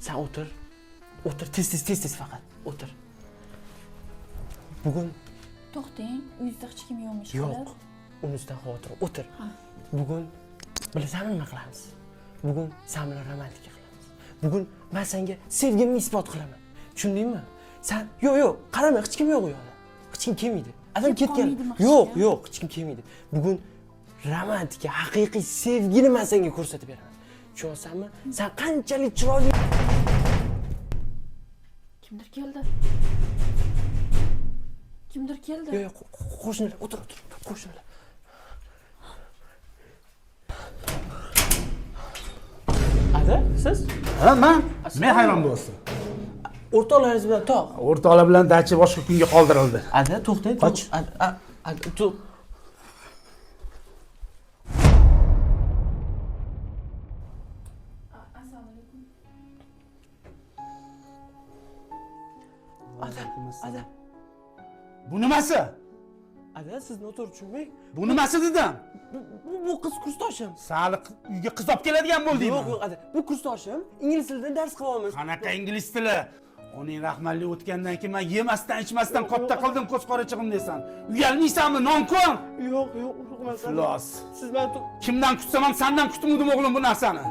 Sen o'tir. O'tir, tez tez tez tez faqat. O'tir. Bugun To'xtang, uyingizda hech kim yo'qmish. Yo'q. Unisidan xavotir. O'tir. Bugun bilasanmi nima qilamiz? Bugun sen bilan romantika qilamiz. Bugun men senga sevgimni isbot qilaman. Tushundingmi? Sen yo'q, yo'q, qarama, hech kim yo'q u yoqda. Hech kim kelmaydi. Adam ketgan. Yo'q, yo'q, hech kim kelmaydi. Bugun romantika, haqiqiy sevgini men senga ko'rsatib beraman. Tushunyapsanmi? Sen qanchalik chiroyli. Kimdir keldi. Kimdir keldi. Yo'q, yo'q, qo'shnilar, o'tir, o'tir, qo'shnilar. Ada, siz? Ha, men? Men hayron bo'lsin. O'rtoqlaringiz bilan to'q. O'rtoqlar bilan dacha boshqa kunga qoldirildi. Ada, to'xtang. Qoch. Ada, Assalomu alaykum. Ada, ada. Bu nimasi? Ada, siz noto'g'ri tushunmang. Bu nimasi dedim? Bu qiz kursdoshim. Sali uyga qiz olib keladigan bo'ldingmi? Yo'q, yo'q, ada. Bu kursdoshim. Ingliz tilidan dars qilyapmiz. Qanaqa ingliz tili? Uning rahmatli o'tgandan keyin men yemasdan, ichmasdan katta qildim ko'z qorachig'im desan. Uyalmaysanmi, nonkon? Yo'q, yo'q, yo'q. Iflos. Siz meni kimdan kutsam ham sandan kutmadim o'g'lim bu narsani.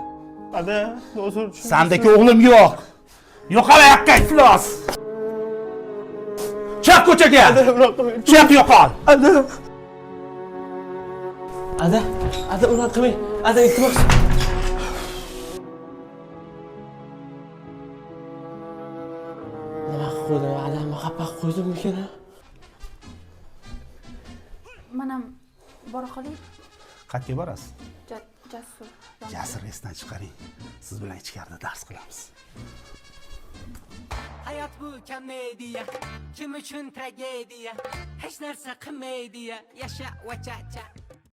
Ada, noto'g'ri tushundingiz. Sandagi o'g'lim yo'q. Yo'qol oyoqqa iflos. Chiq ko'chaga. Chiq yo'qol. Ada. Ada, ada unaqa qilmang. Ada, iltimos. Nima qilib qo'ydim? Adamni xafa qilib qo'ydimmikin? Men ham bora qolay. Qayerga borasiz? Jasur. Jasur esdan chiqaring. Siz bilan ichkarida dars qilamiz. Hayot bu komediya, kim uchun tragediya, hech narsa qilmaydiya, yasha va cha cha.